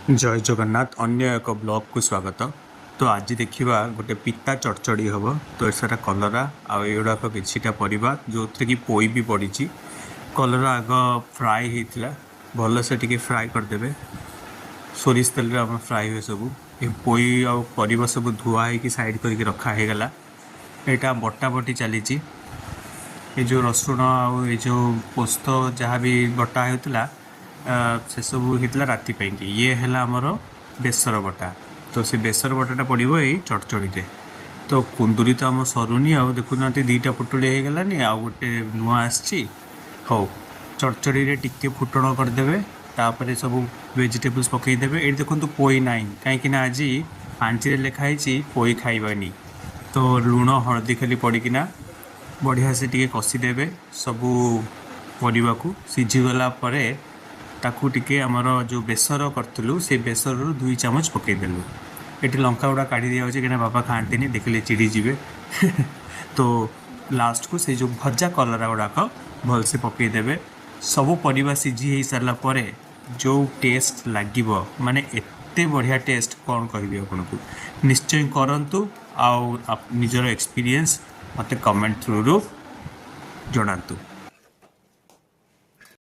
ଜୟ ଜଗନ୍ନାଥ। ଅନ୍ୟ ଏକ ବ୍ଲଗ୍କୁ ସ୍ୱାଗତ। ତ ଆଜି ଦେଖିବା ଗୋଟେ ପିତା ଚଡ଼ଚଡ଼ି ହେବ। ତ ସେଟା କଲରା ଆଉ ଏଗୁଡ଼ାକ କିଛିଟା ପରିବା, ଯେଉଁଥିରେ କି ପୋଇ ବି ପଡ଼ିଛି। କଲରା ଆଗ ଫ୍ରାଏ ହେଇଥିଲା, ଭଲସେ ଟିକେ ଫ୍ରାଏ କରିଦେବେ। ସୋରିଷ ତେଲରେ ଆମର ଫ୍ରାଏ ହୁଏ ସବୁ। ଏ ପୋଇ ଆଉ ପରିବା ସବୁ ଧୁଆ ହେଇକି ସାଇଡ଼୍ କରିକି ରଖା ହେଇଗଲା। ଏଇଟା ବଟା ବଟି ଚାଲିଛି। ଏ ଯେଉଁ ରସୁଣ ଆଉ ଏ ଯେଉଁ ପୋସ୍ତ ଯାହା ବି ବଟା ହେଉଥିଲା, ସେସବୁ ହେଇଥିଲା ରାତି ପାଇଁକି। ଇଏ ହେଲା ଆମର ବେସର ବଟା। ତ ସେ ବେସର ବଟାଟା ପଡ଼ିବ ଏଇ ଚଡ଼ଚଡ଼ିରେ। ତ କୁନ୍ଦୁରି ତ ଆମ ସରୁନି ଆଉ, ଦେଖୁନାହାନ୍ତି, 2ଟା ପୁଟୁଳି ହେଇଗଲାନି, ଆଉ ଗୋଟେ ନୂଆ ଆସିଛି। ହଉ, ଚଡ଼ଚଡ଼ିରେ ଟିକେ ଫୁଟଣ କରିଦେବେ, ତାପରେ ସବୁ ଭେଜିଟେବଲ୍ସ ପକାଇଦେବେ। ଏଇଠି ଦେଖନ୍ତୁ, ପୋଇ ନାହିଁ, କାହିଁକି ନା ଆଜି ପାଞ୍ଚିରେ ଲେଖା ହେଇଛି ପୋଇ ଖାଇବାନି। ତ ଲୁଣ ହଳଦୀ ଖାଲି ପଡ଼ିକିନା ବଢ଼ିଆ ସେ ଟିକେ କଷିଦେବେ ସବୁ ପରିବାକୁ। ସିଝିଗଲା ପରେ ତାକୁ ଟିକେ ଆମର ଯେଉଁ ବେସର କରିଥିଲୁ, ସେ ବେସରରୁ 2 ଚାମଚ ପକାଇଦେଲୁ। ଏଠି ଲଙ୍କା ଗୁଡ଼ା କାଢ଼ି ଦିଆଯାଉଛି, କାହିଁକିନା ବାବା ଖାଆନ୍ତିନି, ଦେଖିଲେ ଚିଡ଼ିଯିବେ। ତ ଲାଷ୍ଟକୁ ସେ ଯେଉଁ ଭଜା କଲରା ଗୁଡ଼ାକ ଭଲସେ ପକାଇଦେବେ। ସବୁ ପରିବା ସିଝି ହେଇସାରିଲା ପରେ ଯେଉଁ ଟେଷ୍ଟ ଲାଗିବ, ମାନେ ଏତେ ବଢ଼ିଆ ଟେଷ୍ଟ, କ'ଣ କହିବି ଆପଣଙ୍କୁ। ନିଶ୍ଚୟ କରନ୍ତୁ ଆଉ ନିଜର ଏକ୍ସପିରିଏନ୍ସ ମୋତେ କମେଣ୍ଟ ଥ୍ରୁରୁ ଜଣାନ୍ତୁ।